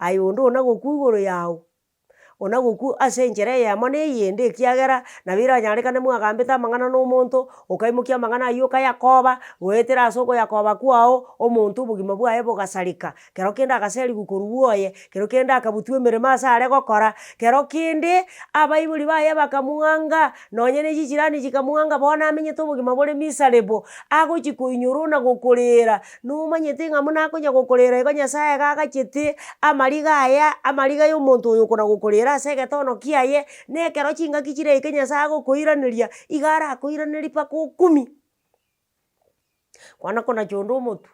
Aye onde ona gokwa igoro yago, ona gokwa ase enchera eyemo na eyende ekiagera, nabo eranyarekane mwagambete amang'ana na omonto, okaimokia amang'ana aywo okayakoba, goetera ase okoyakoba kwago, omonto obogima bwaye bogasareka. Kero kende agaseriwa korwa bwoye, kero kende akabutwa emeremo ase are gokora, kero kende abaibori baye bakamwanga, nonye na chichirani chikamwanga bono amenyete obogima bore miserable, agochi koinyora ona gokorera, nomanyete ng'a buna akonya gokorera igo nyasaye iga agachete amariga aya, amariga ya omonto oyo okona gokorera ase egetono kiaye, na ekero chingaki chiraike nyasaye agokoiraneria, iga arakoiraneria mpaka okumie. Kwana konacha onde omotwe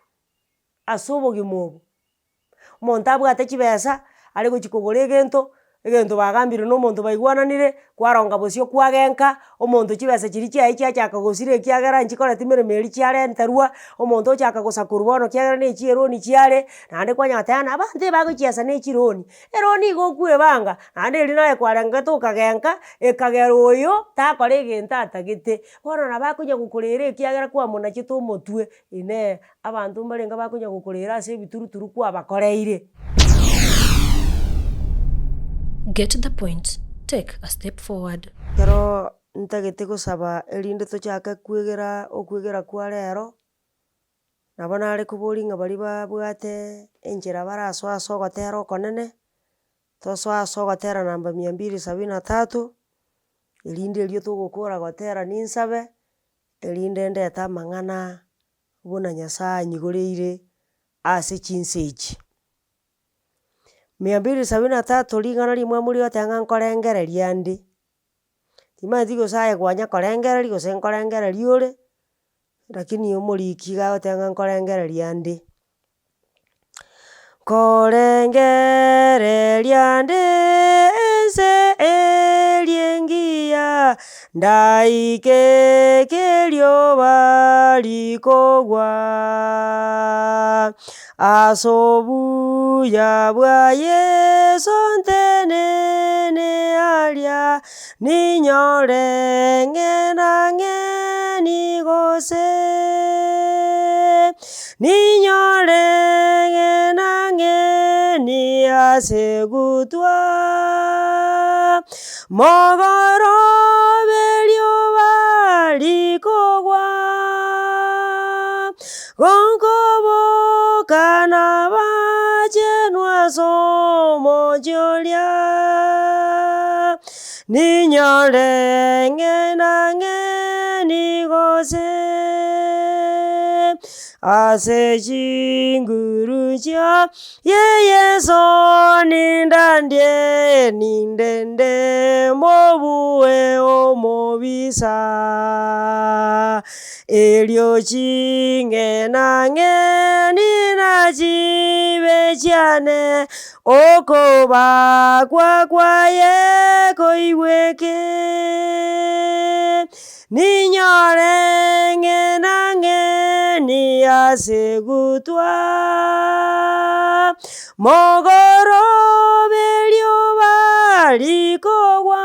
ase obogima obo, omonto abwate chibesa, are gochi kogora egento, egento bagambire na omonto baigwananire, kwaronga bosio kwagenka, omonto chibesa chiria chiaye chiachaka gosira ekiagera nchikoreti meremo eria chiarenterwa, omonto ochaka gosakorwa bono ekiagera na echieroni chiare, naende kwanya goteba ng'a abanto ebagochiesa na echironi, eroni igo okwebanga, naende eria naye kwarengete okagenka, ekagera oyo takora egento atagete. Bono nabo akonya gokorera ekiagera kwamonachete omotwe, inee, abanto mbarenge bakonya gokorera ase ebituruturu kwabakoreire. Get the point, take a step forward. Ekero ntagete gosaba erinde tochake kwegera okwegera kwa rero, nabo nare koboria ng'a baria babwate enchera barasoe ase ogotera okonene, tosoe ase ogotera namba mia mbili sabini na tatu, erinde erio togokora gotera ninsabe, erinde ndete amang'ana buna Nyasaye anyigoreire ase chinsa echi. Mia mbili sabini na tatu ring'ana rimwamu rigoteba ng'a nkorengereria nde, timanyeti gose aye kwanya korengereria gose nkorengereria ore, lakini omoriki iga agoteba ng'a nkorengereria nde. Nkorengereria nde ense eria engiya, ndaike kerioba rikogwa, ase obuya bwa Yeso ntenene aria, ninyore ng'e na ng'e nigose. Ninyore ng'e na ng'e ni ase egutwa, mogorobe erioba rikogwa, gonkoboka nabachenwa ase omochie oria, ninyore ng'e na ng'e nigose. Ase chinguru chia ye Yeso nindandie, nindende mobue omobisa. Erio ching'enang'eni nachibe chiane, okobakwa kwaye koigweke. Ninyore ng'e na ng'eni ase egutwa, mogorobe erioba rikogwa,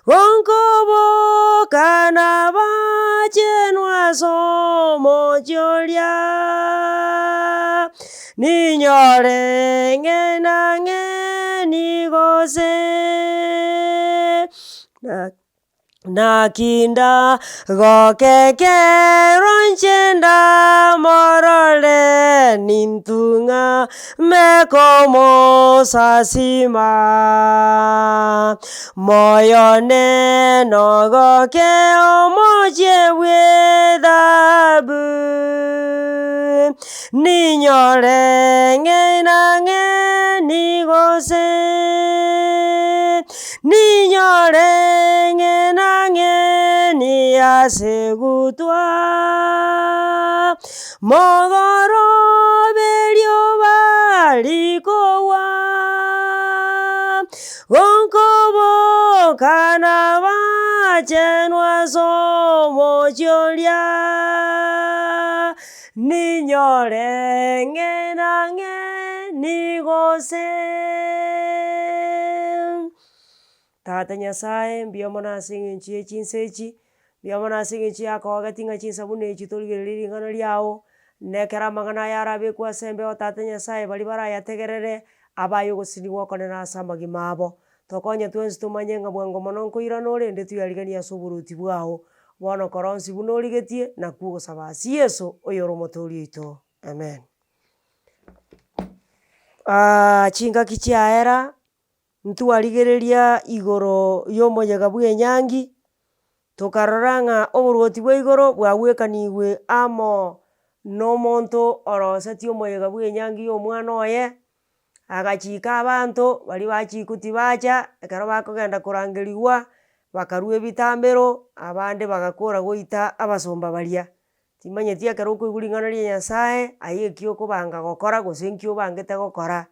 gonkoboka nabachenwa ase omochie oria, ninyore ng'e na ng'eni gose. Naki ndagoke ekero inche ndamorore, nintung'ame komosasima. Moyo one nogoke omochie bw'ethabu, ninyore ng'e na ng'e nigose. Ninyore ng'e na ng'eni ase egutwa, mogorobe erioba rikogwa, gonkoboka nabachenwa ase omochie oria, ninyore ng'e na ng'eni gose. Tata Nyasaye, mbuya mono ase eng'encho ye chinsa echi, mbuya mono ase eng'encho yakogeti ng'a chinsa buna echi torigereria ring'ana riago. Na ekero amang'ana aya arabekwe ase embeo Tata Nyasaye baria barayategerere, abaye ogosinigwa okonene ase amagima abo. Tokonye twensi tomanye ng'a bwango mono nkoirana ore rende toyariganie ase oboruoti bwao. Bono kora onsi buna origetie, nakwo ogosaba ase Yeso, oyore omotoori oito. Amen. Chingaki chiaera, ntwarigereria igoro ya omoyega bwa enyangi, tokarora ng'a oboruoti bwa igoro bwagwekanigwe amo na omonto orosetie omoyega bwa enyangi ya omwana oye, agachika abanto baria bachikwa tibacha, ekero bakogenda korangeriwa, bakarwa ebitambero, abande bagakora goita abasomba baria. Timanyeti ekero okoigwa ring'ana ria Nyasaye, aye eki okobanga gokora gose nki obangete gokora.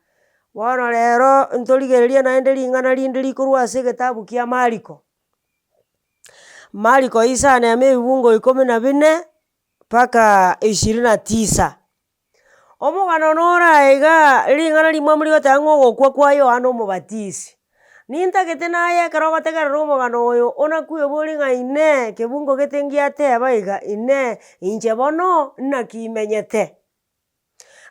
Bono rero ntorigererie naende ring'ana rinde rikorwa ase egetabu kia Mariko. Mariko isano emo ebibungo ikomi na bine, mpaka ishirini na tisa. Omogano nore aye igaa, ring'ana rimwamu rigoteba ng'a ogokwa kwa Yohana Omobatisi. Nintagete naye ekero ogotegerera omogano oyo, ona kweboria ng'a inee, kebungo gete ngiateba iga, inee, inche bono naki imenyete?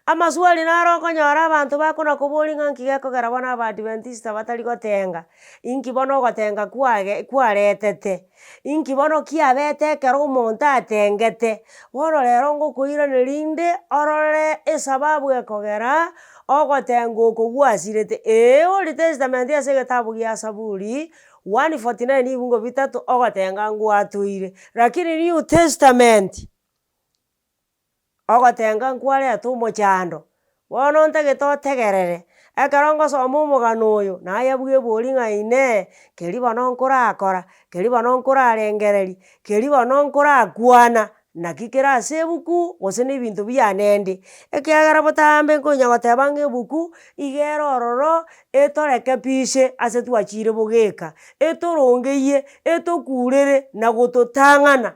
Amaswali naro okonyora abanto bakona koboria ng'a nki gekogera bono abaadventista batari gotenga, inki bono ogotenga kwage kwaretete. Inki bono kiabete ekero omonto atengete? Bono rero ngokoiraneria inde orore esababu ekogera ogotenga oko gwasirete. Ee Old Testament ase egetabu gia Saburi 149 ebungo bitato ogotenga ngwatoire, lakini New Testament. Ogotenga nkwareta omochando, bono ntagete otegerere, ekero ngosoma omogano oyo, naye bwebori ng'a inee, keri bono nkorakora, keri bono nkorarengereria, keri bono nkorakwana, naki kere ase ebuku gose na ebinto biane ende. Ekiagera botambe nkonya goteba ng'a ebuku, iga ere ororo, etorekebishe ase twachire bogeka, etorongeyie, etokurere, na gototang'ana.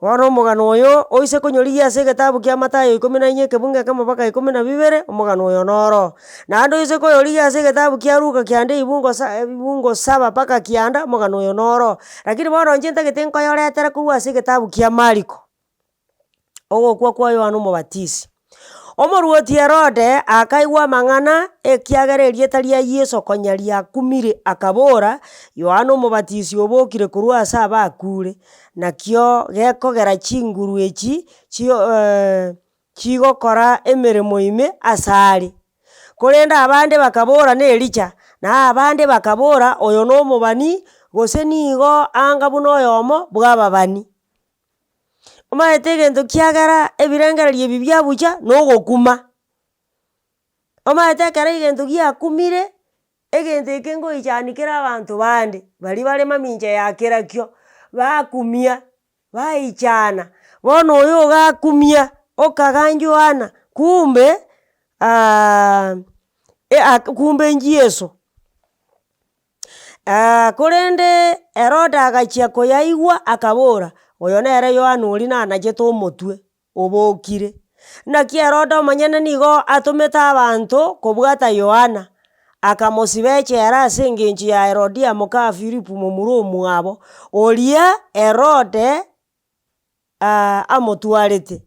Bono omogano oyo, oise konyorigia ase egetabu kia Mathayo ikomi na inye ekebungo ekemo mpaka ikomi na bibere, omogano oyo noro. Naende oise koyorigia ase egetabu kia Luka kianda ebibungo sa ebibungo saba mpaka kianda, omogano oyo noro. Lakini bono inche ntagete nkoyoretere korwa ase egetabu kia Mariko, ogokwa kwa Yohana Omobatisi. Omoruoti Herode akaigwa amang'ana, ekiagera erieta ria Yeso konya riakumire, akabora, Yohana Omobatisi obokire korwa ase abakure, nakio gekogera chinguru echi chio chigokora emeremo ime asare. Korende abande bakabora n'Elija, na abande bakabora, oyo nomobani, gose nigo anga buna oyomo bw'ababani. Omanyete egento kiagera ebirengererio ebi biabucha na ogokuma. Omanyete ekero egento giakumire, egento eke ngoichani kere abanto bande, baria bare mamincha ya kerakio, bakumia, baichana, bono oyo ogakumia, okaga Johana, kumbe kumbe nchiyeso. Korende Herode agachia koyaigwa, akabora, Oyo nere Yohana oria nanachete omotwe, obokire. Naki Herode omonyene nigo atomete abanto kobwata Yohana, akamosiba echela ase engencho ya Herodia moka Filipu momura omwabo, oria Herode amotwarete.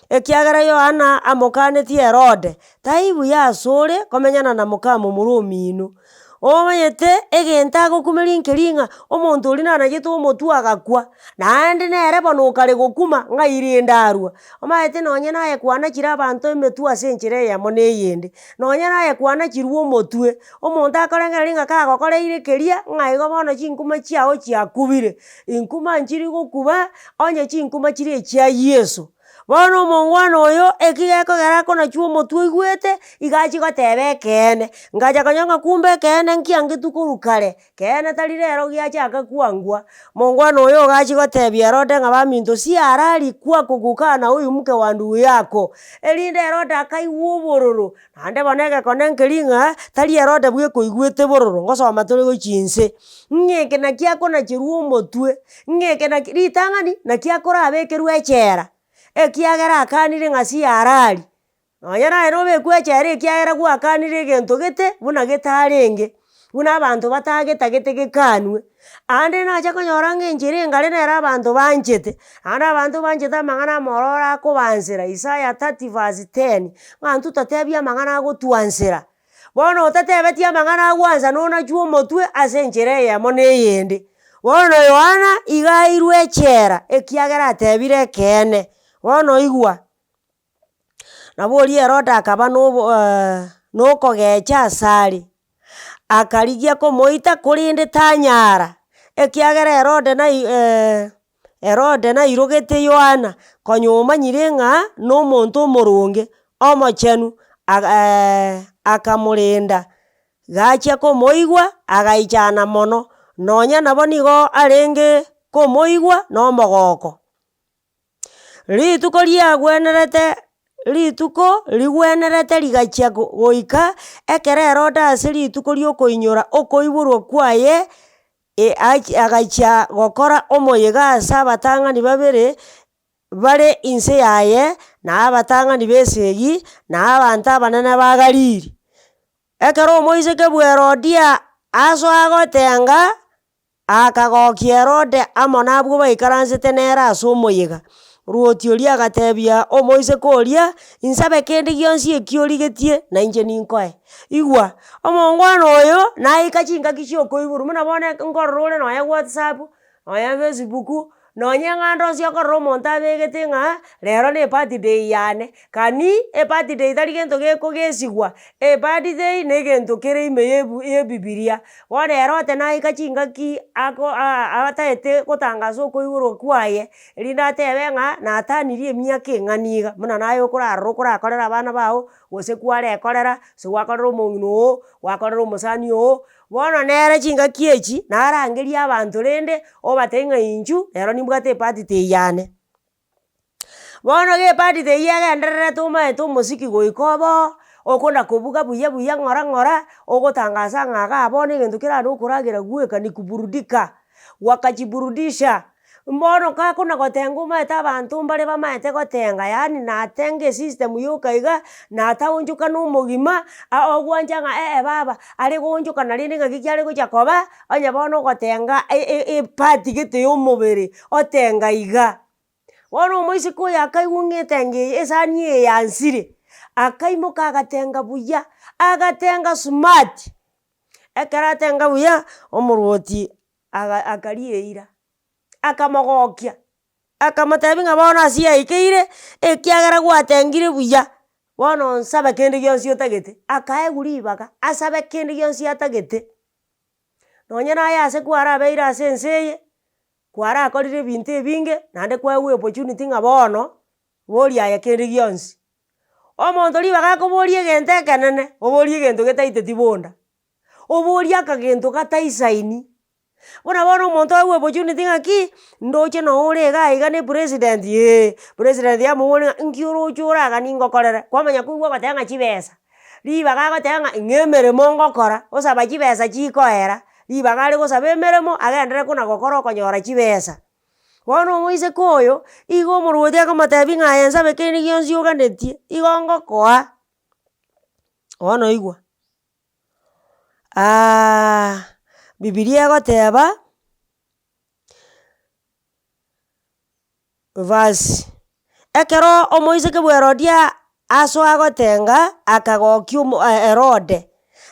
Ekiagera Yohana amokanetie Herode, Tai buya asore komenyana na moka momura omino. Omanyete egento agokumeria nkeri ng'a omonto oria nanachete omotwe agakwa, naende nere bono okare gokuma ng'ai rende arwa. Omanyete nonye naye kwanachire abanto emetwe ase enchera eyemo na eyende, nonye naye kwanachirwe omotwe, omonto akorengereria ng'a kagokoreire keria, ng'a igo bono chinkuma chiago chiakubire. Inkuma nchiri gokuba, onye chinkuma chire echia Yeso. Bono omongwana oyo, eki gekogera akonachwa omotwe oigwete, iga achia goteba ekeene. Ngacha konyora ng'a kumbe ekeene nkiangetwe korwa kare, keene tari rero giachaka kwangwa. Mongwana oyo iga achia gotebia Herode ng'a baminto siarari kwako kukaa na huyu mke wa ndugu yako, erinde Herode akaigwa obororo, naende bono egekone nkeri ng'a tari Herode bweka oigwete bororo, ngosoma tore gochia inse. Ng'a eke naki akonacherwa omotwe, ng'a eke naki ritang'ani naki akorabekerwe echela, ekiagera akanire ng'a siarari. Nonya naye nobekwe echela ekiagera gwakanire egento gete buna getarenge. Buna abanto batagetagete gekanwe, ande nacha konyora ng'a enchera engare nere abanto baanchete, naende abanto baanchete amang'ana amororo akobaansera Isaiah 30 verse 10, ng'a intwe totebia amang'ana agotwansera. Bono otatebeti amang'ana agwansa nonachwe omotwe ase enchera eyemo na eyende. Bono Yohana iga airwe echela ekiagera atebire ekeene, bono igwa. Nabo oria Herode akaba na obo na okogecha asare, akarigia komoita korende tanyara, ekiagera Herode nai Herode nairogete Yohana, konya omanyire ng'a na omonto omoronge, omochenu aga akamorenda. Gachia komoigwa, agaichana mono, nonya nabo nigo arenge komoigwa na omogoko. Rituko riagwenerete rituko rigwenerete rigachia go goika, ekero Herode ase rituko riokoinyora okoiborwa kwaye, e achi agachia gokora omoyega ase abatang'ani babere, bare inse yaye, na abatang'ani ba esegi, na abanto abanene ba Galili. Ekero omoiseke bwa Herodia asoa gotenga. Akagokia Herode amo nabwo baikaransete nere ase omoyega. Ruoti oria agatebia omoiseke oria, Insabe kende gionsi eki origetie, na inche ninkoe. Igwa, omongwana oyo naika chingaki chiokoiborwa, buna bono nkorora ore nonya whatsapp, nonya facebook, nonye ng'a ande onsi okorora omonto abegete ng'a rero na ebirthday yane. Kani ebirthday tari gento gekogesigwa, ebirthday na egento kere ime ya ebu ya ebibiria. Bono Herode naika chingaki ako aa ataete gotangasa okoiborwa kwaye, erinde atebe ng'a natanirie emiaka eng'ana iga, buna naye okorarora okorakorera abana bago, gose kwarekorera, gose gwakorera omong'ina oo, gwakorera omosani oo, bono nere chingaki echi, narangerie abanto rende, obatebie ng'a inchuo, rero nimbwate ebirthday yane. Bono iga ebirthday eywo egendererete omaete omosiki goika obe oo, okona kobuga buya buya ng'ora ng'ora, ogotangasa ng'a igaa bono egento kere aro okoragera gweka ni kuburudika, wakajiburudisha, mbono gakona gotenga omaete abanto mbare bamaete gotenga yaani natenga esystem yoka iga, nataonchoka na omogima, ogwancha ng'a eh baba, are goonchokana rende ng'aki kiare gocha koba, onye bono ogotenga e- e- eparti gete ya omobere, otenga iga. Bono omoiseke oyo akaigwa ng'a etenge eye esani eye yansire, akaimoka agatenga buya, agatenga smart. Ekero atenga buya, omorwoti aga akaria eira, akamogokia, akamotebia ng'a bono ase yaikeire, ekiagera gwatengire buya, bono nsabe kende gionsi otagete, akaegwa ribaga asabe kende gionsi atagete. Nonye naye ase kwarabeire ase ense eye, Kwarakorire ebinto ebinge, naende kwaegwa opportunity ng'a bono, boria aye kende gionsi. Omonto ribaga akoboria egento ekenene, oborie egento getaiteti bonda, oborie akagento gataisaini. Buna bono omonto aegwe opportunity ng'aki, ndoche noo ore iga iga na epresident eh, president amoborie ng'a nki oroche oraganie ngokorere, kwamanya koigwa ogoteba ng'a chibesa. Ribaga agoteba ng'a ng'a emeremo ngokora, osaba chibesa chikoera, ribaga are gosaba emeremo agenderere kona gokora okonyora chibesa. Bono omoiseke oyo, igo omorwoti akomotebia ng'a aye nsabe kende gionsi oganetie, igo ngokoa, bono igwa bibilia egoteba. Verse, Ekero omoiseke bw'Herodia asoa gotenga, akagokia omo Herode,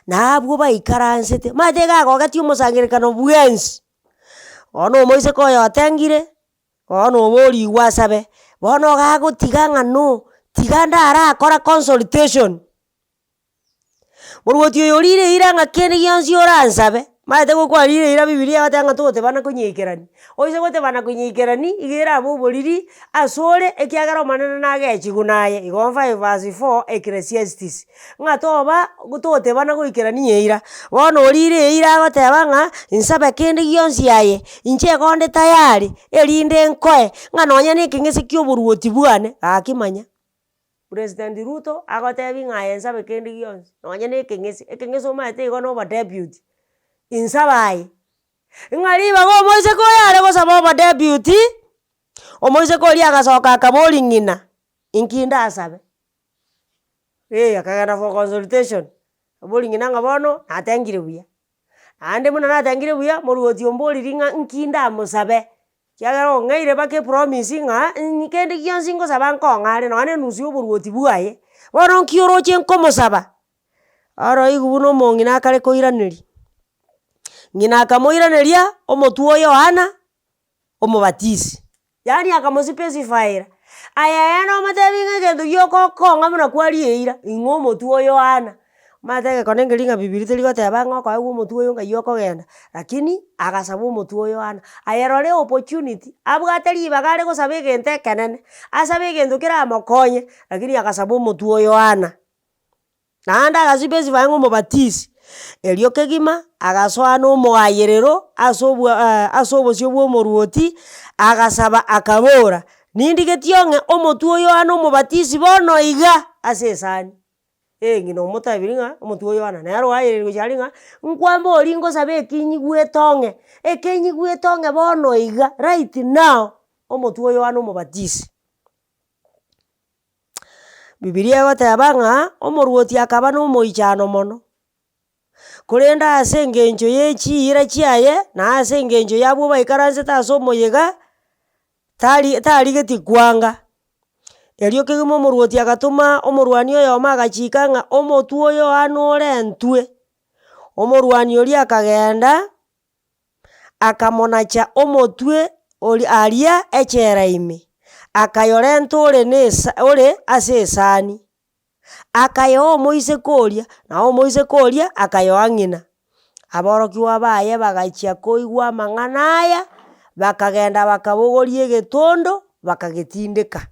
na abwo baikaransete, omanyete iga agogetie omosangererekano bwensi. Bono omoiseke oyo otengire, bono oborigwe asabe, bono iga agotiga ng'a no, tiga ndarakora consultation. Moruoti oyo orire eira ng'a kende gionsi oransabe, omanyete gokwarire eira bibilia egoteba ng'a togotebana konyeikerani, oise gotebana konyeikerani, iga erabe oboriri asore ekiagera omonene nagechigwe naye, igo 5 verse 4 Ecclesiastes, ng'a toba togotebana goikerani eira. Bono orire eira agoteba ng'a nsabe kende gionsi aye, inche igo onde tayari, erinde nkoe, ng'a nonya na ekeng'ese kia oboruoti bwane, gaki manya. President Ruto agotebi ng'a aye nsabe kende gionsi, nonye na ekeng'ese, ekeng'ese omanyete igo na obodeputy, insabe aye. Ng'a ribaga omoiseke oyo are gosaba obodeputy, omoiseke oria agasoka akaboria ng'ina, inki ndasabe? Eh akagenda for consultation, aboria ng'ina ng'a bono natengire buya. Naende buna natengire buya, moruoti omboriri ng'a nki ndamosabe, ekiagera ong'eire mpaka epromise ng'a ng'i kende gionsi ngosaba nkong'a are nonye na enusu ya oboruoti bwaye, bono nki oroche nkomosaba? Oroigwe buna omong'ina akare koiraneria, ng'ina akamoiraneria, omotwe o Yohana omobatisi, yaani akamosipesifaera, aye genda omotebi ng'a egento gioka okong'a buna kwaria eira, ing'o omotwe o Yohana. Omanyete egekone nkeri ng'a bibiria teri goteba ng'a okoewa omotwe oyo ng'ai okogenda, lakini agasaba omotwe o Yohana. Aye rora eopportunity, abwate ribaga are gosaba egento ekenene, asabe egento keramokonye, lakini agasaba omotwe o Yohana. Naende agasipesify ng'a omobatisi, erio kegima agasoa na omoayerero ase obwa ase obosio bwa omoruoti, agasaba akabora, nindigetie ong'e omotwe o Yohana omobatisi bono iga ase esani. Eh ng'ina omotebirie ng'a omotwe o Yohana nere oayereire gochia aria ng'a, nkwambori ngosaba eki nyigwete ong'e, eke nyigwete ong'e bono iga right now, omotwe o Yohana omobatisi. Bibilia egoteba ng'a omoruoti akaba na omoichano mono, korende ase engencho ye chiira chiaye, na ase engencho ya abwo baikaransete ase omoyega, tari tarigetie kwanga. Erio kegima omoruoti agatoma omorwani oyomo agachika ng'a omotwe o Yohana orentwe. Omorwani oria akagenda, akamonacha omotwe oria aria echela ime, akayorenta ore na esa ore ase esani, akayoa omoiseke oria, na omoiseke oria akayoa ng'ina. Aborokigwa baye bagachia koigwa amang'ana aya, bakagenda bakabogoria egetondo, bakagetindeka.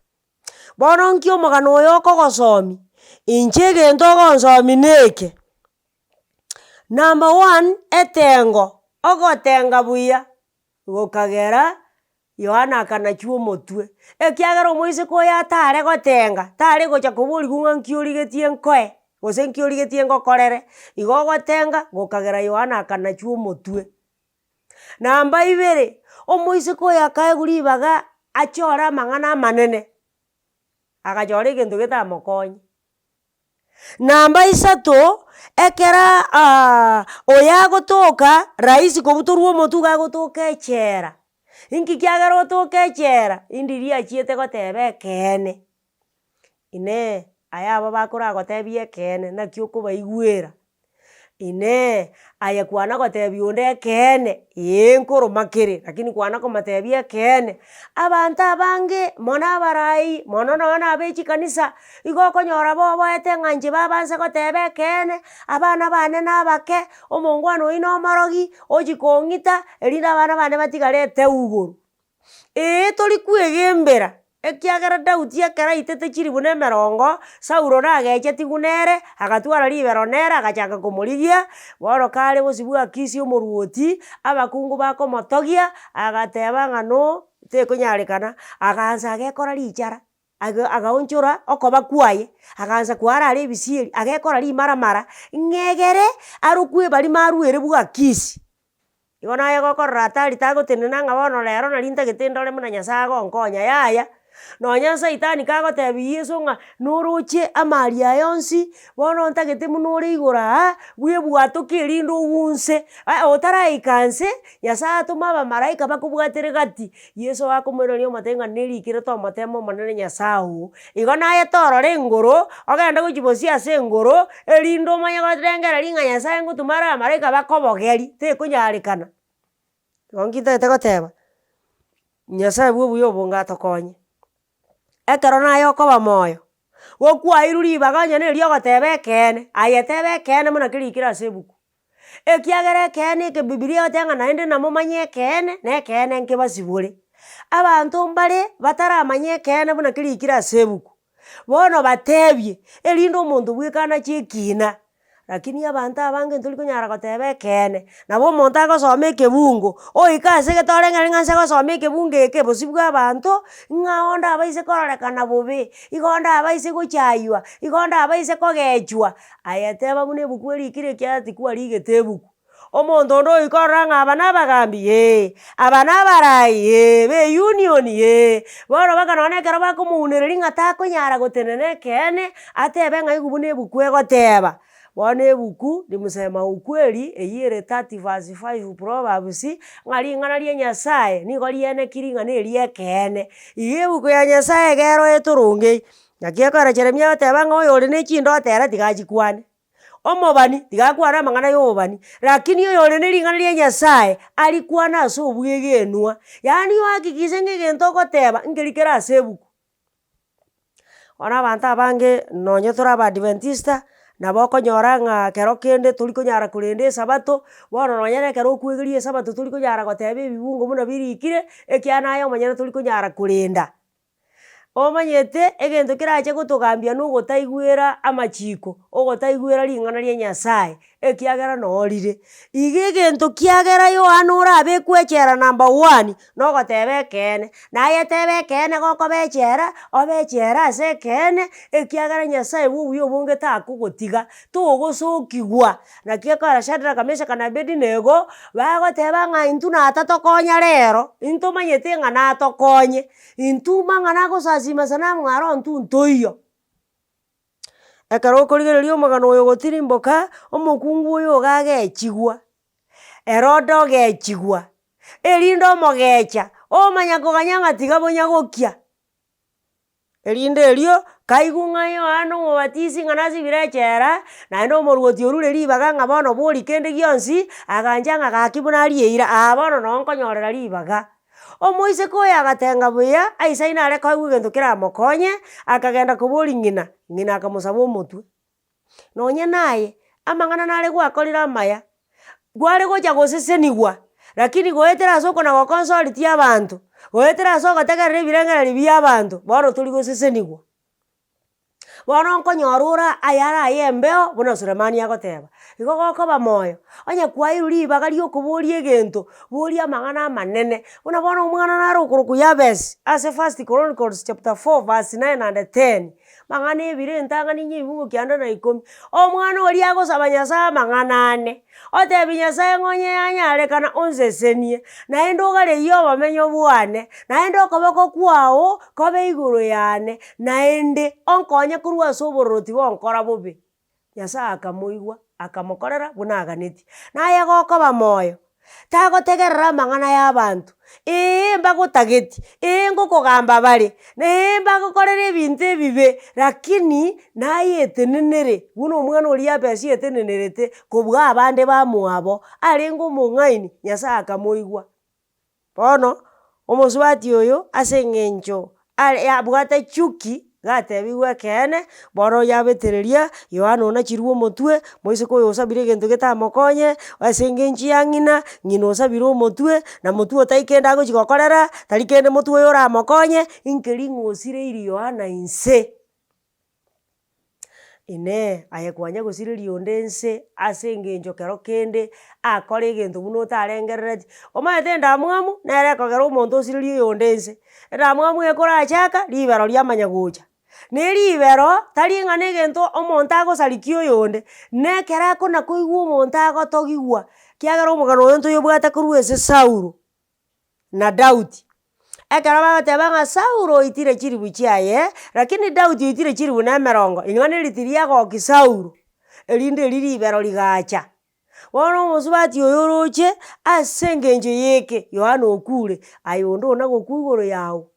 Bono nki omogano oyo okogosomia? Inche egento ogonsomia neke. Number one, etengo, ogotenga buya gokagera Yohana akanachwa omotwe, ekiagera omoiseke oyo atare gotenga, tare gocha koboriwa ng'a nki origetie nkoe, gose nki origetie ngokorere, igo ogotenga gokagera Yohana akanachwa omotwe. Namba ibere, omoiseke oyo akaegwa ribaga achore amang'ana amanene, agachora egento getamokonye. Namba isato, ekera oyo agotoka rahisi kobutorwa omotwe iga agotoka echela. Inki kiagera otoke echela? Indiri achiete goteba ekeene. Inee, aye aba bakoragotebia ekeene naki okobaigwera? Inee! Aye kwana gotebia onde ekeene, ee nkoroma kere, lakini kwana komotebia ekeene. Abanto abange, mono abarai, mono nonye na abe chikanisa, igo okonyora boboete ng'a inche babanse goteba ekeene, abana bane na abake, omongwana oywo na omorogi, ochia kong'ita, erinde abana bane batigare eteugoro. Ee tori kwegembera, ekiagera Daudi ekero aitete chilifu na emerongo, Saulo nagechetigwe nere, agatwara ribero nere agachaka komorigia, bono kare bosio bwa Akisi omoruoti, abakungu bakomotogia, agateba ng'a no, tekonyarekana, agaansa agekora richara, aga agaonchora okoba kwaye, agaansa koarara ebisieri, agekora rimaramara, ng'egere arokwe barimo arwere bwa Akisi. Igo naye gokorora hatari tagotenena ng'a bono rero nari ntagete ndore buna Nyasaye agonkonya yaya, nonya saitani kagotebia Yeso ng'a noroche amari aya onsi, bono ntagete buna ore igoro aa, bwebwatoke erinde ogunse, otaraika nse, Nyasaye atome abamalaika bakobwatere gati, Yeso akomoiraneria omotebia ng'a nerikire tomotema omonene Nyasaye oo. Igo naye torora engoro, ogende gochia bosio ase engoro, erinde omanye gorengereria ng'a Nyasaye ngotuma are abamalaika bakobogeri, tekonyarekana. Igo nki ntagete goteba, Nyasaye bwa obuya obonge atokonye, ekero naye okoba moyo, gokwairwe ribaga onye na erio ogoteba ekeene, aye teba ekeene buna kerikire ase ebuku. Ekiagera ekeene eke bibilia egoteba ng'a naende namomanye ekeene, na ekeene nkebasibore. Abanto mbare bataramanye ekeene buna kerikire ase ebuku, bono batebie, erinde omonto bweka anache ekina. Lakini abanto abange ntori konyara goteba ekeene, nabo omonto agosoma ekebungo, oika ase egete oreng'ereri ng'a nse gosoma ekebungo eke bosio bwa abanto, ng'a onde abaise kororekana bobe, igo onde abaise gochaywa, igo onde abaise kogechwa. Aye teba buna ebuku erikire ekiagera tikwarigete ebuku. Omonto onde oika orora ng'a aba nabagambi ee, aba nabarai ee, be eunion ee, bono mpaka nonye ekero bakomounereria ng'a takonyara gotenena ekeene, atebe ng'a igo buna ebuku egoteba. Bono ebuku ni msema ukweli eywo ere 30 verse 5 proverbs, ng'a ring'ana ria nyasaye nigo rienekiri ng'a na eria ekeene. Iga ebuku ya nyasaye iga ero etorongei, naki ekogera Jeremia agoteba ng'a oyore na chindoto ere tiga achikwane, omobani tiga akwane amang'ana ya obobani, rakini oyore na ring'ana ria nyasaye, arikwane ase obwegenwa, yaani ohakikishe ng'a egento ogoteba nkeri kere ase ebuku. Bono abanto abange nonye tore abadventista, nabo okonyora ng'a kero kende tori konyara korenda esabato, bono nonye na ekero okwegeria esabato tori konyara goteba ebibungo buna birikire, ekiagera naye omonyene tori konyara korenda. Omanyete egento kerache gotogambia na ogotaigwera amachiko, ogotaigwera ring'ana ria nyasaye. Ekiagera noorire. Iga egento kiagera Yohana orabekwe echela number one, nogoteba ekeene. Naye teba ekeene gokoba echela, obe echela ase ekeene, ekiagera Nyasaye bwa obuya obonge takogotiga, togosokigwa. Naki ekogera Shadraka, Meshaka na Abedinego, bagoteba ng'a intwe natatokonya rero, intomanyete ng'a natokonye, intwe mang'ana agosasima sanamu aro intwe ntoiyo. Ekero okorigereria omogano oyo ogotirimboka, omokungu oyo iga agechigwa, Herode ogechigwa, erinde omogecha, omanya koganya ng'a tiga bonya gokia. Erinde erio, kaigwa ng'a Yohana omobatisi ng'a nasibire echela, naende omorwoti orure ribaga ng'a bono bori kende gionsi, agancha ng'a gaki buna arie eira, aa bono noo nkonyorera ribaga. Omoiseke oyo agatenga buya, aisaine are koegwa egento keramokonye, akagenda koboria ng'ina, ng'ina akamosaba omotwe. Nonye naye, amang'ana nare gwakorire amaya, kware gocha gosesenigwa, rakini goetera ase okona goconsulti abanto, goetera ase ogotegerera ebirengererio bia abanto, bono tori gosesenigwa. Bono nkonyora ore ayare aye embeo buna Sulemani agoteba, igo gokoba moyo, onye kwairwe ribaga ria okoboria egento, boria amang'ana amanene, buna bono omwana nare okorokwa Yabesi ase first Chronicles chapter 4 verse 9 and 10, amang'ana ebire entang'ani inye ebibugu kianda na ikomi, omwana oria agosaba Nyasaye amang'ana ane. Otebie Nyasae ng'a onye yanyarekana onsesenie, naende ogareyie obomenyo bwane, naende okoboko kwao kobe igoro yane, naende onkonye korwa ase obororo tibonkora bobe. Nyasae akamoigwa, akamokorera buna aganetie. Naye gokoba moyo, tagotegerera amang'ana ya abanto, Ee mbagotageti, ee ngokogamba bare, ee mbagokorera ebinto ebibe, rakini naye etenenere buna omwana oria Yabesi etenenerete kobua abande bamwabo, arenge omong'aini, Nyasaye akamoigwa. Bono, omosubati oyo ase eng'encho are abwate chuki, gatebigwe ekeene, bono yabetereria, Yohana onachirwe omotwe, moiseke oyo osabire egento getamokonye, ase eng'encho ya ng'ina, ng'ina osabire omotwe, na motwe otai kende agochi gokorera, tari kende motwe oyo oramokonye, nkeri ng'a osireiri Yohana inse. Inee! Aye kwanya gosireria onde inse ase engencho kero kende akore egento buna otarengerereti? Omanyete endamwamu nere ekogera omonto osirerie oyonde inse, endamwamu ekorachaka ribero riamanya gocha. Na eribero tari ng'a na egento omonto agosarikia oyonde, na ekero akona koigwa omonto agotogigwa, kiagera omogano oyo ntoyobwate korwa ase Saulo. na Daudi. Ekero bagoteba ng'a Saulo oitire chilifu chiaye, lakini Daudi oitire chilifu na emerongo, ing'ana eri tiriagokia Saulo, erinde eri ribero rigacha. Bono omosubati oyo oroche, ase engencho y'eke, Yohana okure, aye onde onagokwa igoro yago.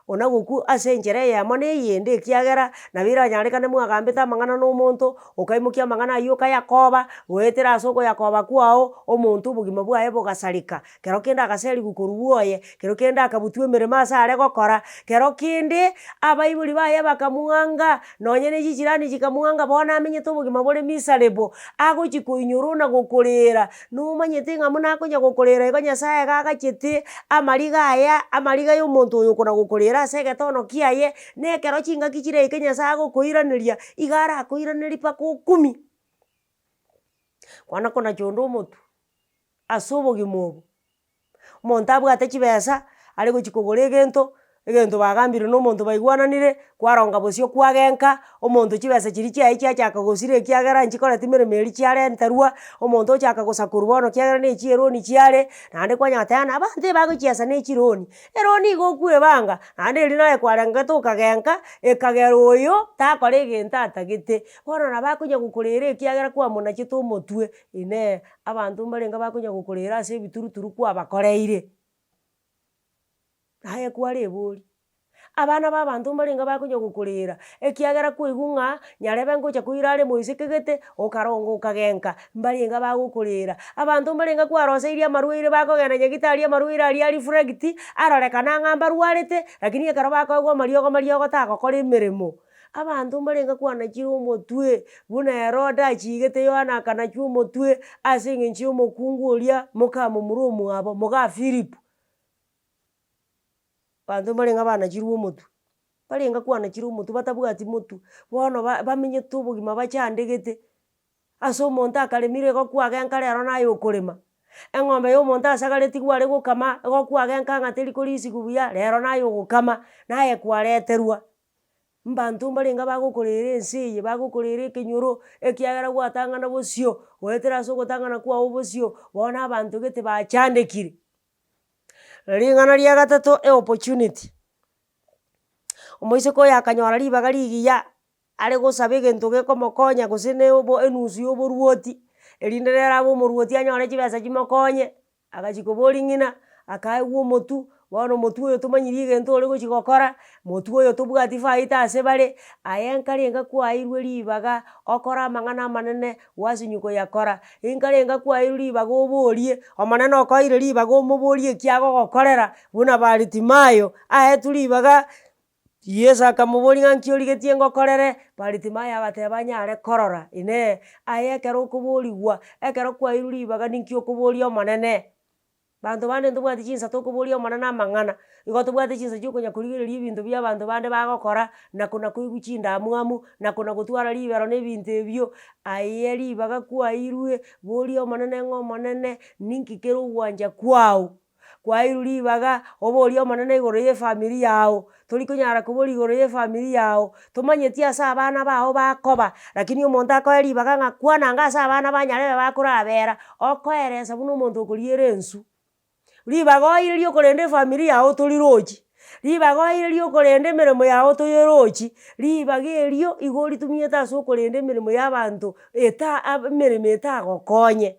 Ona gokwa ase enchera eyemo na eyende ekiagera nabo eranyarekane mwagambete amang'ana na omonto, okaimokia amang'ana aywo okayakoba, goetera ase okoyakoba kwao, omonto obogima bwaye bogasareka. Kero kende agaserigwa korwa bwoye, kero kende akabutwa emeremo ase are gokora, kero kende abaibori baye bakamwanga, nonye na chichirani chikamwanga bono amenyete obogima bore miserable, agochi koinyora ona gokorera. Nomanyete ng'a buna akonya gokorera igo Nyasaye iga agachete amariga aya, amariga ya omonto oyo okona gokorera ase egetono kiaye, na ekero chingaki chiraike Nyasaye agokoiraneria, iga arakoiranerie mpaka okumie. Kwana konacha onde omotwe ase obogima obo, omonto abwate chibesa, are gochi kogora egento. Egento bagambire na omonto baigwananire, kwaronga bosio kwagenka, omonto chibesa chiria chiaye chiachaka gosira ekiagera nchikoreti meremo eria chiarenterwa, omonto ochaka gosakorwa bono ekiagera na echieroni chiare, naende kwanya goteba ng'a abanto ebagochiesa na echironi. Eroni igo okwebanga, naende eria naye kwarengete okagenka, ekagera oyo takora egento atagete. Bono nabo akonya gokorera ekiagera kwamonachete omotwe, inee, abanto mbarenge bakonya gokorera ase ebituruturu kwabakoreire. Aye kwareboria, abana ba abanto mbarenge bakonya gokorera, ekiagera kwaigwa ng'a nyarebe ngocha koira are moiseke gete, okaronga okagenka, mbarenge bagokorera. Abanto mbarenge kwaroseirie amarwaire bakogenda nyagetari amarwaire aria a reflect, arorekana ng'a mbarwarete, lakini ekero bakoegwa amariogo mariogo tagokora emeremo. Abanto mbarenge kwanachire omotwe, buna Herode achigete Yohana akanachwa omotwe, ase eng'encho ya omokungu oria mokamomura omwabo, moga Philip. Abanto mbarenge banachirwe omotwe, barenge kwanachirwe omotwe batabwati motwe, bono ba bamenyete obogima bachandegete, ase omonto akaremire igo kwagenka rero naye okorema, eng'ombe ya omonto asagareti gware gokama, igo kwagenka ng'a teri korisiwa buya, rero naye ogokama, naye kwareterwa. Mbanto mbarenge bagokorera ense eye, bagokorera ekenyoro, ekiagera gwatang'ana bosio, goetera ase ogotang'ana kwago bosio, bono abanto gete bachandekire. Ring'ana ria gatato eopportunity, omoiseke oyo akanyora ribaga rigiya, are gosaba egento gekomokonya gose na obo enusu ya oborwoti, erinde nere abe omorwoti anyore chibesa chimokonye, agachia koboria ng'ina, akaegwa omotwe, bono omotwe oyo tomanyiri egento ore gochia gokora, motwe oyo tobwati faida ase bare, aye nkarenga kwaeirwe ribaga okore amang'ana amanene gwasinywa koyakora, inkarenga kwaeirwe ribaga oborie, omonene okoeire ribaga omoborie eki agogokorera, buna Baritimayo aetwe ribaga, Yeso akamoboria ng'a nki origetie ngokorere, Baritimayo agateba anyare korora, inee, aye ekero okoborigwa, ekero kwaeirwe ribaga ninki okoboria omonene? Banto bande ntobwati chinsa tokoboria omonene amang'ana, igo tobwate chinsa chia okonya korigereria ebinto bia abanto bande bagokora, na kona koigwa chindamwamu, na kona gotwara ribero na ebinto ebio, aye ribaga kwaeirwe, boria omonene ng'a omonene, ninki kere ogwancha kwao. Kwaeirwe ribaga, oborie omonene igoro ya efamiri yago, tori konyara koboria igoro ya efamiri yago, tomanyeti ase abana bago bakoba, lakini omonto akoe ribaga ng'a kwana anga ase abana ba nyarebe bakorabera, okoeresa buna omonto okoriera enswe. Ribaga oeire riokorenda efamiri yago torirochi, ribaga oeire riokorenda emeremo yago toyerochi, ribaga erio igo oritumiete ase okorenda emeremo ya abanto eta emeremo etagokonye.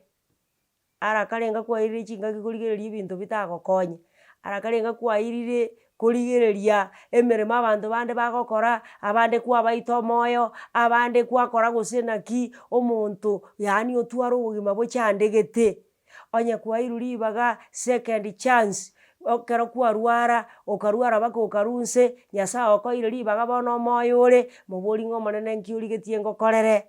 Ara karenga kwairire chingaki korigereria ebinto bitagokonye, ara karenga kwairire korigereria emeremo abanto bande bagokora, abande kwabaita omoyo, abande kwakora gose naki, omonto yaani otware obogima bochandegete. Onye kwairwe ribaga second chance, ekero kwarwara, okarwara mpaka okarwa nse, Nyasaye okoeire ribaga bono omoyo ore, mobori ng'a omonene nki origetie ngokorere.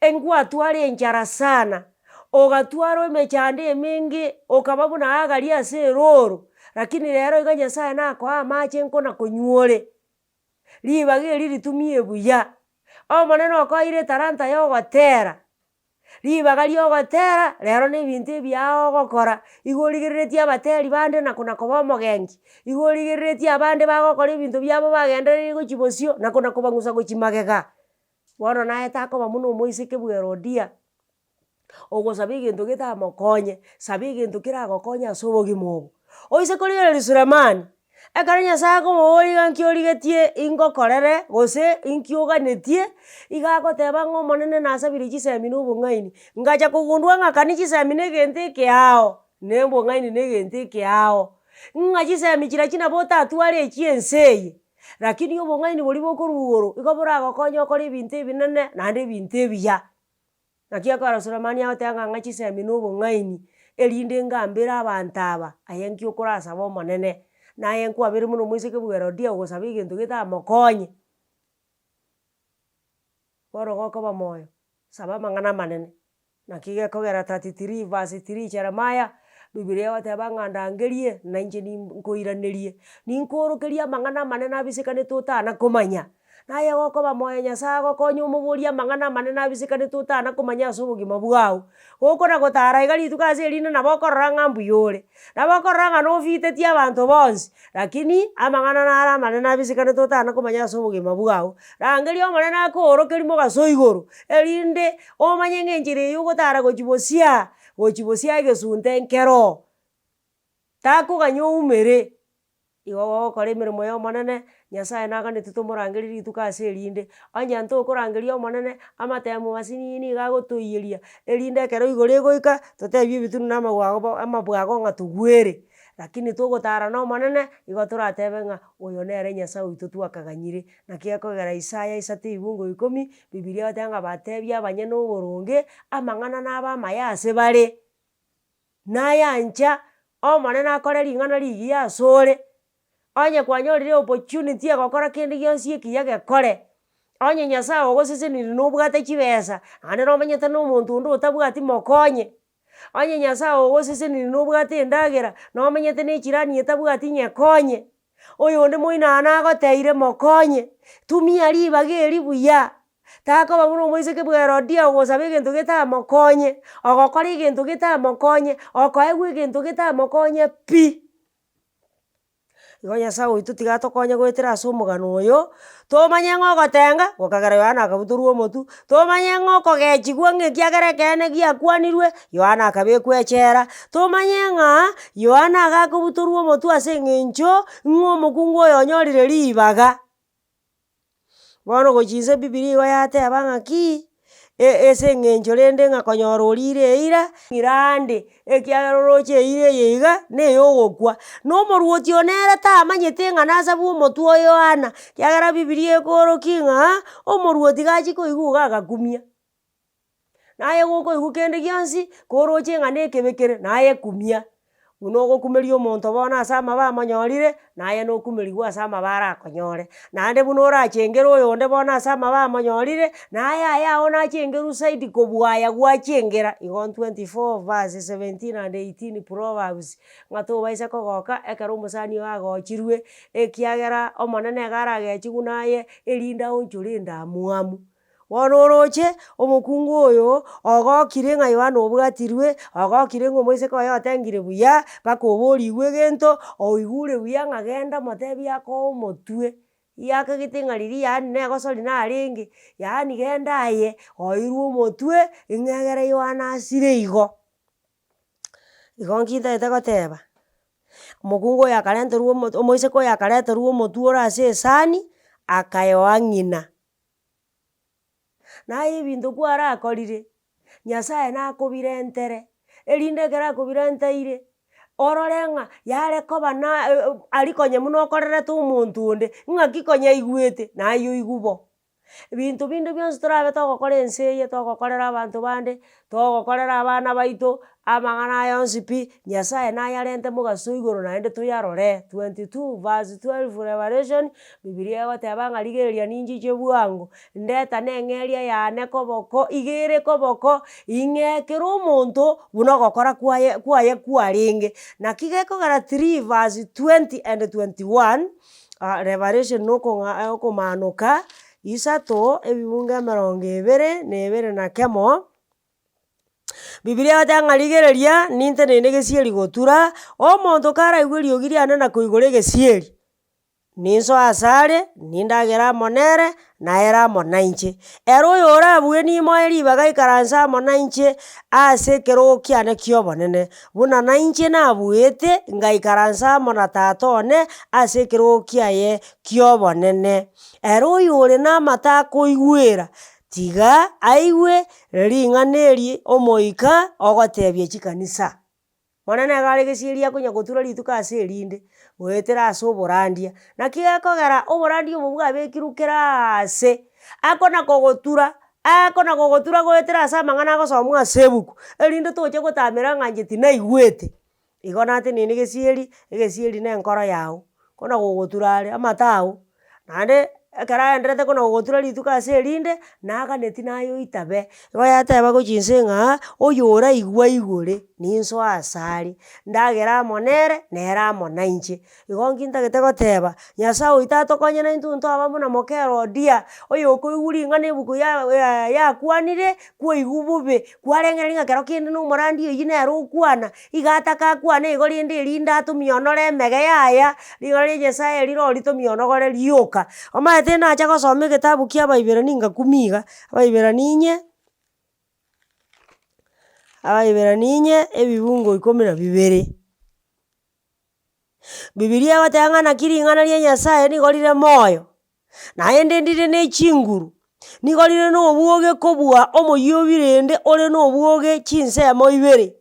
Engwatware enchara sana, ogatwara emechando emenge, okaba buna Hagari ase erooro, lakini rero iga Nyasaye nakoe amache nkona konywa ore. Ribaga eri ritumie buya, Omonene okoeire etalanta ya ogotera, ribaga ria ogotera rero na ebinto ebiao ogokora, igo origereretie abateri bande na kona koba omogenki, igo origereretie abande bagokora ebinto biabo bagendereire gochia bosio na kona kobang'usa gochia magega. Bono naye takoba buna omoiseke bw'Herodia, ogosaba egento getamokonye, saba egento keragokonye ase obogima obo. Oise korigereria Sulemani, ekero Nyasaye akomoboria iga nki origetie ingokorere gose inki oganetie, iga agoteba ng'a omonene nasabire chisemi na obong'aini, ngacha kogundua ng'a kani chisemi na egento ekeao, na obong'aini na egento ekeao, ng'a chisemi chiria nabo otatware echia ense eye. Lakini obong'aini boria bokorwa igoro, igo boragokonye okore ebinto ebinene naende ebinto ebiya. Naki ekero Sulemani agoteba ng'a ng'a chisemi na obong'aini, erinde ngambere abanto aba, aye nki okorasaba omonene, naye nkwabere buna omoiseke bwa Herodia ogosaba egento getamokonye. Bono gokoba moyo, saba amang'ana amanene. Naki gekogera 33 verse 3 Jeremiah, Bibilia egoteba ng'a ndangerie, na inche nkoiranerie, ninkoorokerie amang'ana amanene abisekanete otana komanya. Naye gokoba moyo nyasaye agokonye omoborie amang'ana amanene abisekanete otana komanya ase obogima bwago. Gokona gotara iga rituko ase erinde nabo okorora ng'a mbuya ore, nabo okorora ng'a nofitetie abanto bonsi, rakini amang'ana naro amanene abisekanete otana komanya ase obogima bwago. Rangeria omonene akoorokeria mogaso igoro, erinde omanye ng'a enchera eye ogotara gochia bosio aa, gochia bosio aa egesunte nkero. Takoganya oumere, igo gogokora emeremo ya omonene, nyasaye naganeti tomorangerie rituko ase erinde, onye ntokorangeria omonene, amatemo asinini niga agotoiyeria, erinde ekero igoro egoika, totebie ebitunu na amabwago bo amabwago ng'a togwere. Lakini togotara na omonene, igo toratebe ng'a oyo nere nyasaye oito twakaganyire. Naki gekogera Isaya isato ebungo ikomi, bibiria egoteba ng'a batebie abanyene oboronge, amang'ana nabe amaya ase bare. Nayancha Omonene akore ring'ana rigiya asore, onye kwanyorire opportunity egokora kende gionsi ekiya gekore, onye Nyasaye ogosesenirie nobwate chibesa, naende nomanyete na omonto onde otabwati mokonye, onye Nyasaye ogosesenirie nobwate endagera, nomenyete na echirani etabwati nyekonye, oyonde moino aa nagoteire mokonye, tumia ribaga eria buya. Takoba buna omoiseke bwa Herodia ogosaba egento getamokonye, ogokora egento getamokonye, okoegwa egento getamokonye pi. Igo Nyasaye oito tiga atokonye goetera ase omogano oyo, tomanye ng'a ogotenga, gokagera Yohana akabutorwa omotwe, tomanye ng'a okogechigwa ng'a ekiagera ekeene giakwanirwe, Yohana akabekwa echela, tomanye ng'a Yohana iga akobutorwa omotwe ase eng'encho ng'a omokungu oyo onyorire ribaga. Bono gochia inse bibilia igo yateba ng'aki, ase eng'encho rende ng'a konyora orire eira, ng'ira ande, ekiagera oroche eira eye iga, na eyogokwa. Na omorwoti one nere tamanyete ng'a nasabwe omotwe o Yohana, ekiagera bibilia ekoorokia ng'a, omorwoti gachia koigwa iga agakumia. Naye gokoigwa kende gionsi, koroche ng'a na ekebe kere, naye kumia. Buna ogokumeria omonto bono ase amabe amonyorire, naye nokumeriwe ase amabe arakonyore. Naende buna orachengere oyonde bono ase amabe amonyorire, naye ayago nachengerwe zaidi kobua aya gwachengera. Igo 24 verse 17 and 18 proverbs, ng'a tobaisa kogoka ekero omosani oye agochirwe, ekiagera omonene iga aragechigwe naye, erinde aonchore endamwamu. Bono oroche, omokungu oyo ogokire ng'a Yohana obwatirwe, ogokire ng'a omoiseke oye otengire buya, mpaka oborigwe egento, oigure buya ng'a genda motebie akoe omotwe, yakagete ng'a riria yaani na egosori narenge, yaani genda aye, oirwe omotwe, ng'a egere Yohana asire igo. Igo nki ntagete goteba, omokungu oyo akarenterwa omo omoiseke oyo akareterwa omotwe ore ase esani, akayoa ng'ina. Naye ebinto kwarakorire, Nyasaye nakobirentere, erinde ekero akobirenteire, orore ng'a yare koba na aria konya buna okorerete omonto onde, ng'aki konya aigwete, naye oigwe bo. Ebinto binde bionsi torabe togokora ense eye, togokorera abanto bande, togokorera abana baito, amang'ana aya onsi pi, Nyasaye nayarente mogaso igoro naende toyarore. 22 verse 12 Revelation, bibilia egoteba ng'a rigereria ninchiche bwango, ndetane eng'eria yane koboko, iga ere koboko, ing'ee kera omonto buna ogokora kwaye kwaye kwarenge. Naki gekogera 3 verse 20 and 21, Revelation na okong'a okomanoka, isato ebibungo emerongo ebere na ebere na kemo. Bibilia egoteba ng'a rigereria, ninteneine egesieri gotura, omonto karaigwe eriogi riane na koigora egesieri, ninsoe asare, nindagere amo nere, na ere amo nainche. Ere oyorabue nimoe ribaga aikaranse amo nainche ase ekerogo kiane kia obonene, buna nainche nabuete ngaikaransa amo na Tata one ase ekerogo kiaye kia obonene. Ere oyore namato akoigwera, Tiga aigwe ring'ana eri Omoika ogotebia chikanisa. Bono nigo are gesieri akonya gotura rituko ase erinde, goetera ase oborandia. Naki gekogera oborandia obo bwabekirwe kera aase, akona kogotura, akona kogotura goetera ase amang'ana agosomwa ase ebuku, erinde tocha gotamera ng'a inche tinaigwete. Igo nateneine gesieri, egesieri na enkoro yago, kona kogotura are, amato ago, naende. Ekero aenderete kona gogotura rituko ase erinde, naganeti naye oitabe. Igo yateba gochia inse ng'a oyoraigwe aigore, ninsoe asare, ndagere amo nere, nere amo na inche. Igo nki ntagete goteba, nyasaye oito atokonye naintwe ntoba buna moka herodia, oyokoigwa ring'ana ebuku ya yakwanire, kwaigwa bobe, kwarengereria ng'a kero kende na omorandi oywo nere okwana, iga ataka akwane igo rende erinde atomionore emege yaya, ring'ana ria nyasaye riro tomionogore rioka. Omanyete nacha gosoma egetabu kia abaiberania ngakumia iga, abaiberania inye, abaiberania inye ebibungo ikomi na bibere. Bibiria egoteba ng'a naki ring'ana ria nyasaye nigo rire moyo, naende ndire na echinguru, nigo rire na obwoge kobua omoyio obirende ore na obwoge chinsemo ibere.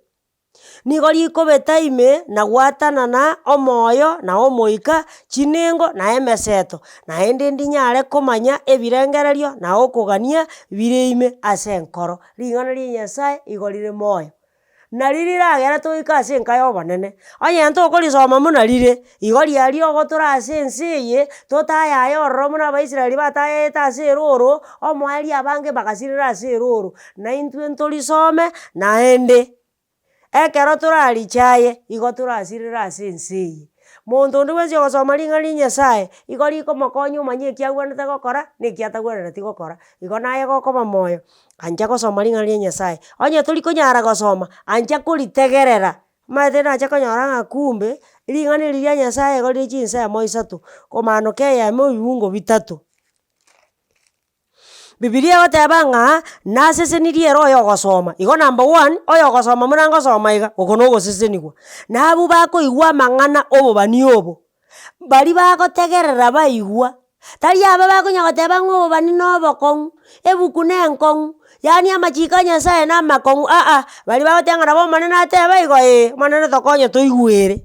Nigo rikobeta ime na gwatanana omoyo na omoika, chinengo na emeseto, naende ndinyare komanya ebirengererio na okogania bire ime ase enkoro. Ring'ana ria nyasaye igo rire moyo. Nari riragere toike ase enka ya obonene, onye ntokorisoma buna rire, igo riaria ogotora ase ense eye, totayaye ororo buna abaisraeli batayaete ase eroro, omoerio abange bagasirera ase eroro. Naintwe ntorisome, naende, ekero torarichaye, igo torasirere ase ense eye. Monto onde bwensi ogosoma ring'ana ria nyasaye, igo rikomokonya omanye eki abwenerete gokora, na eki atagwenereti gokora. Igo naye gokoba moyo, ancha gosoma ring'ana ria nyasaye, onye tori konyara gosoma, ancha koritegerera, omanyete nacha konyora ng'a kumbe, ring'ana eri ria nyasaye igo rire chinsemo isato, komanoka eyemo ebibungo bitato. Bibilia egoteba ng'a nasesenirie ere oyogosoma, igo number one, oyogosoma buna ngosoma iga, oko na ogosesenigwa. Na abwo bakoigwa amang'ana obobani obo, baria bagotegerera baigwa, tari aba bakonya goteba ng'a obobani na obokong'u, ebuku na enkong'u, yaani amachiko a nyasaye na amakong'u aa, baria bagoteba ng'a nabo omonene ateba igo eh, omonene tokonye toigwere.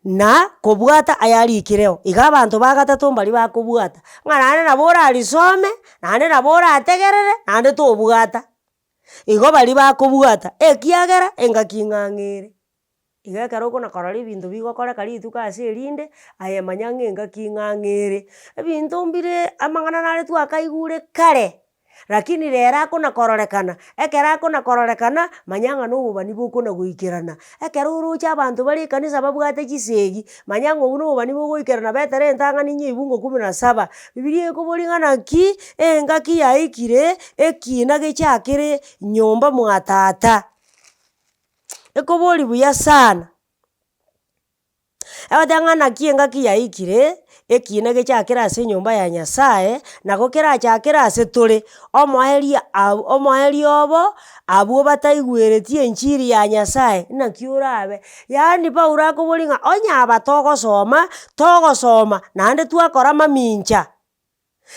Na kobwata ayarikireo, iga abanto ba gatato mbaria bakobwata, ng'a naende nabo orarisome, naende nabo orategerere, naende tobwata. Igo baria bakobwata, ekiagera engaki ng'ang'e ere. Iga ekero okona korora ebinto bigokoreka rituko ase erinde, aye manya ng'a engaki ng'ang'e ere. Ebinto mbire amang'ana nare twakaigure kare, Lakini rero akona kororekana, ekero akona kororekana, manya ng'a na obobani bokona goikerana. Ekero oroche abanto bare ekanisa babwate chisegi, manya ng'a obwo na obobani bogoikerana betera entang'ani inye ebungo kumi na saba. Bibilia ekoboria ng'a naki, engaki yaikire, ekina gechakere nyomba mwa tata. Ekoboria buya sana. Egoteba ng'a naki engaki yaikire, ekina gechakere ase enyomba ya Nyasaye, nabo kerachakere ase tore, omoerio abwo omoerio obo, abwo bataigwereti enchiri ya Nyasaye, naki orabe. Yaani Paulo akoboria ng'a onye aba togosoma, togosoma naende twakora mamincha.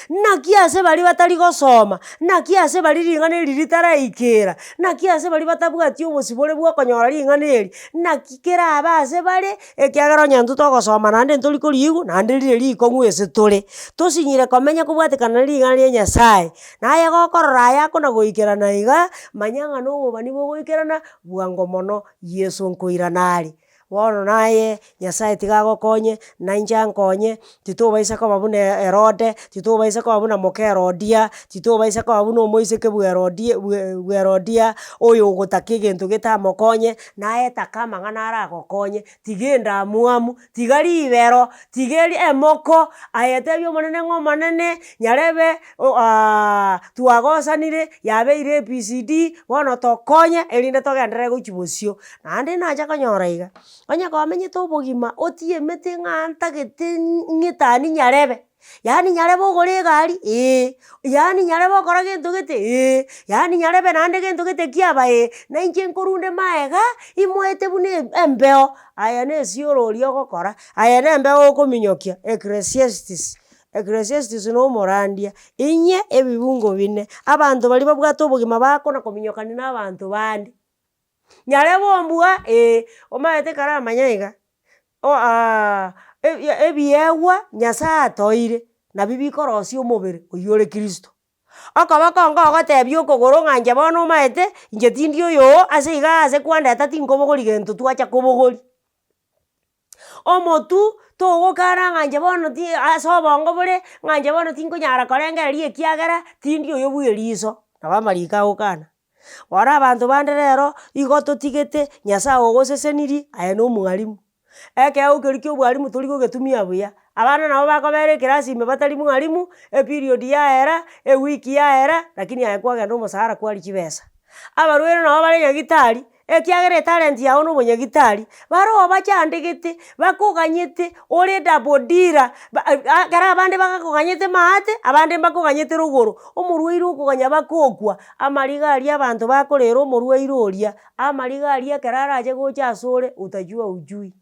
Naki ase baria batari gosoma, naki ase baria ring'ana eri ritaraikera, naki ase baria batabwati obosibore bwa okonyora ring'ana eri, naki kerabe ase bare, ekiagera onye intwe togosoma naende ntori koriigwa naende rire rikong'u ase tore. Tosinyire komenya kobwatekana na ring'ana ria nyasaye, naye gokorora aya akona goikerana iga, manya ng'a na obobani bogoikerana bwango mono Yeso nkoirana are. Bono naye Nyasaye tiga agokonye, na inche ankonye, titobaisa koba buna Herode, titobaisa koba buna moka Herodia, titobaisa koba buna omoiseke bwa Herodie bwe bwa Herodia, oyo ogotaka egento getamokonye, naye taka amang'ana aragokonye, tiga endamwamu, tiga ribero, tiga eri emoko, aye tebia omonene ng'a omonene, nyarebe twagosanire, yabeire ABCD, bono tokonye erinde togenderere gochia bosio. Naende nacha konyora iga, onye kwamenyete obogima otiemete ng'a ntagete ng'etani nyarebe, yaani nyarebe ogore egari eh, yaani nyarebe okora gento gete eh, yaani nyarebe naende gento gete kiaba eh, na inche nkorunde maega, imoete buna embeo, aye na esioro oria ogokora, aye na embeo okominyokia, ecclesiastes, Ecclesiastes na omorandia, inye ebibungo bine, abanto baria babwate obogima bakona kominyokania na abanto bande. Nyarebe ombua eh, omanyete karamanya iga, ebiegwa Nyasaye atoeire, nabio bikorosia omobere oywo ore kristo. Okoboko nkogotebia okogoro ng'a inche bono omanyete, inche tindi oyo oo, ase igaa ase kwandeta tinkobogoria gento twacha kobogoria. Omotwe togokana ng'a inche bono ti ase obongo bore, ng'a inche bono tinkonyara korengereria ekiagera, tindi oyo bwa eriso, nabo amariko agokana. Bono abanto bande rero, igo totigete nyasaye ogosesenirie aye na omwalimu, ekeego keria kia obwalimu tori gogetumia buya, abana nabo bakobera ekerasi ime batari mwalimu, eperiod yaera, ewiki yaera, lakini aye kwagenda omosara kwaria chibesa. Abarwaire nabo bare nyagetari, ekiagera etalent yago na obonyagitari, baroo bachandegete, bakoganyete, ore double dealer, ba ekero abande bagakoganyete maate, abande mbakoganyete rogoro, omorwaire okoganya bakokwa, amariga aria abanto bakorera omorwaire oria, amariga aria ekero arache gocha asore utajua hujui.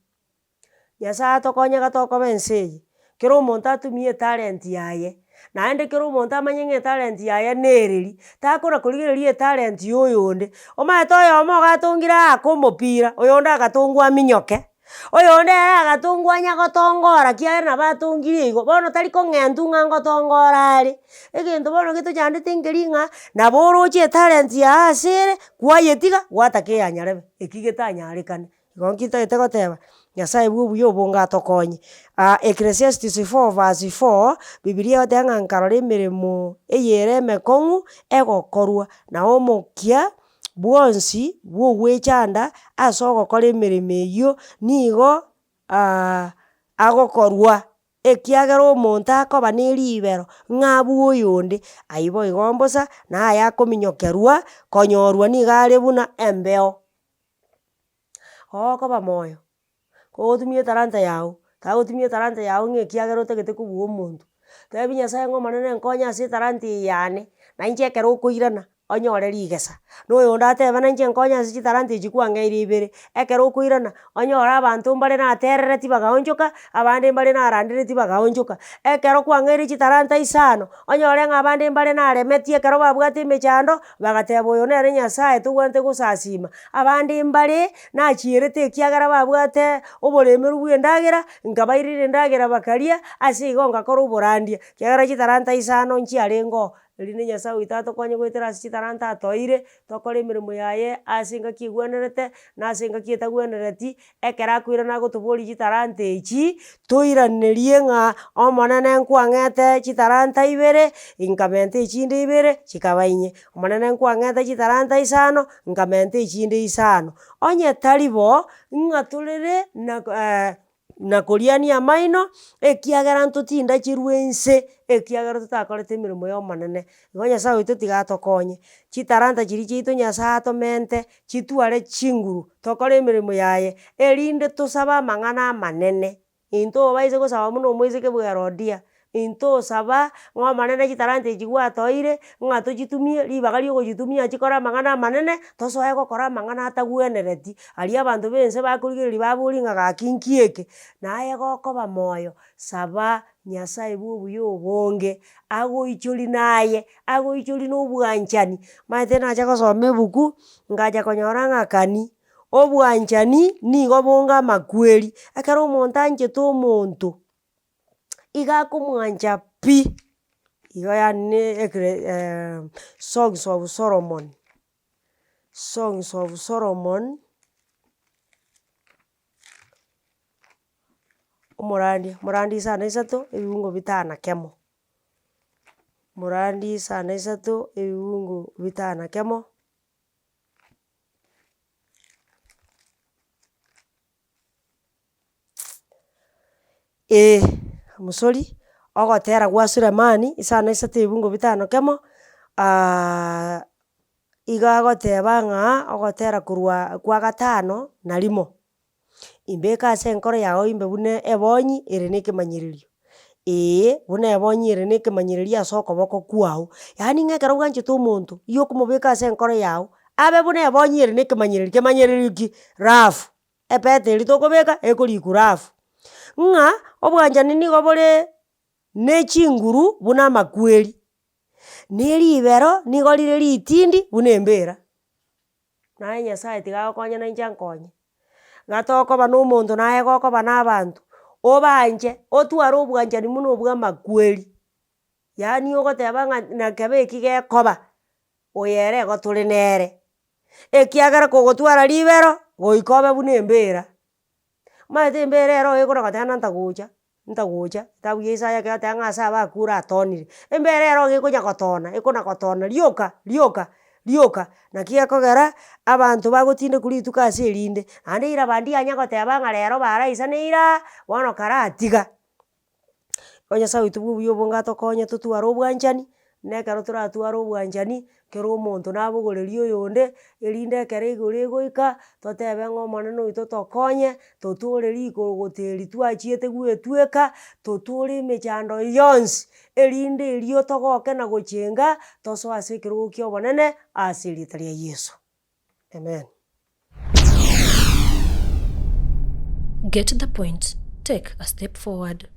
Nyasaye atokonye iga tokoba ense eye, kera omonto atumie etalent yaye, naende kera omonto amanye ng'a etalent yaye nereri, takona korigereria etalent ya oyonde, omanyete oyomo iga atongire aake omopira, oyonde agatongwa aminyoke, oyonde ere agatongwa anya gotongora kiagera nabo atongire igo, bono tari kong'entwa ng'a ngotongora are. Egento bono getochandete nkeri ng'a, nabo oroche etalent yago ase ere, kwayetiga gwataka eyanyarebe, eki getanyarekane. Igo nki ntagete goteba, Nyasaye bwa obuya obonge atokonye. Ecclesiastes 4 verse 4, bibilia egoteba ng'a nkarora emeremo eyere emekong'u egokorwa, na omokia bwonsi bwa ogwechanda ase ogokora emeremo eywo nigo agokorwa ekiagera omonto akoba na eribero ng'a abue oyonde, aywo boigo mbosa, naye akominyokerwa konyorwa nigo are buna embeo. Okoba moyo, kogotumia etalanta yago, tagotumia etalanta yago ng'a ekiagera otagete kobua omonto, tebi nyasaye ng'a omonene nkonye ase etalanta eye yane, na inche ekero okoirana onyore rigesa. Na oyonde atebe na inche nkonye ase chitalanta echi kwang'eire ibere, ekero okoirana onyore abanto mbare naterereti bagaonchoka, abande mbare narandereti bagaonchoka. Ekero kwang'eire chitalanta isano, onyore ng'a abande mbare naremetie ekero babwate emechando, bagateba oyo nere nyasaye tobwenerete gosasima. Abande mbare nachierete ekiagera babwate oboremeru bwa endagera, nkabairera endagera bakaria, ase igo ngakora oborandia, ekiagera chitalanta isano nchiarenge oo, erinde nyasaye oito atokonye goetera ase chitalanta atoeire, tokore emeremo yaye ase engaki egwenerete, na ase engaki etagwenereti, ekero akoirana agotoboria chitalanta echi, toiranerie ng'a omonene nkwang'ete chitalanta ibere, nkamenta echinde ibere, chikaba inye. Omonene nkwang'ete chitalanta isano, nkamenta echinde isano. Onye tari bo, ng'a torere na na koriania amaino, ekiagera ntotindacherwe inse, ekiagera totakorete emeremo ya omonene. Igo nyasaye oito tiga atokonye, chitalanta chiria chiaito nyasaye atomente, chitware chinguru, tokore emeremo yaye, erinde tosabe amang'ana amanene. Intobaisa gosaba buna omoiseke bwa Herodia, intosaba ng'a omonene chitalanta echi gwatoeire, ng'a tochitumie ribaga ria ogochitumia chikore amang'ana amanene, tosoe gokora amang'ana atagwenereti, aria abanto ba ense bakorigereria baborie ng'a gaki nki eke? Naye gokoba moyo, saba Nyasaye bwa obuya obonge, agoichorie naye, agoichorie na obwanchani, omanyete nacha gosoma ebuku, ngacha konyora ng'a kani, obwanchani nigo bonga amakweri, ekero omonto anchete omonto, iga akomwancha pi, igo yaani na ekere songs of Solomon, songs of Solomon. Omorandia, omorandia isano na isato, ebibungo bitano na kemo, omorandia isano na isato, ebibungo bitano na kemo. Eh omosori, ogotera gwa Sulemani, isano na isato ebibungo bitano kemo, iga agoteba ng'a ogotera korwa kwa gatano na rimo. Imbeke ase enkoro yao imbe buna ebonyi ere na ekemanyererio, eeh buna ebonyi ere na ekemanyererio ase okoboko kwago. Yaani ng'a ekero bwanchete omonto, igo okomobeka ase enkoro yago, abe buna ebonyi ere na ekemanyererio, kemanyererio ki? Love, epete eria tokobeka ekorikwa love. Ng'a obwanchani nigo bore na echinguru buna amakweri, na eribero nigo rire ritindi buna embera. Naye Nyasaye tiga agokonye na inche ankonye, iga tokoba na omonto naye gokoba na abanto, obaanche, otware obwanchani buna obwa amakweri, yaani ogoteba ng'a nakebe eki gekoba, oyo ere igo tore nere, ekiagera kogotwara ribero, goika obe buna embera. Omanyete embera ero ekona goteba ng'a ntagocha, ntagocha, etabu ya isaya ekero egoteba ng'a ase abakure atonire, embera ero iga ekonya gotona, ekona gotona rioka rioka rioka, naki gekogera, abanto bagotindekwa rituko ase erinde, naende eiraba ndianya goteba ng'a rero baraisaneiraa, bono karatiga. Onye nyasaye oito bwa obuya obonge atokonye totware obwanchani, na ekero toratware obwanchani, kera omonto nabogoreria oyonde, erinde ekero igoro egoika, totebe ng'a omonene oito tokonye, totore rikorogoto eri twachiete goetweka, totore emechando yonsi, erinde erio togoke na gochenga, tosoe ase ekerogo kia obonene, ase erieta ria Yeso, amen. Get the point, take a step forward.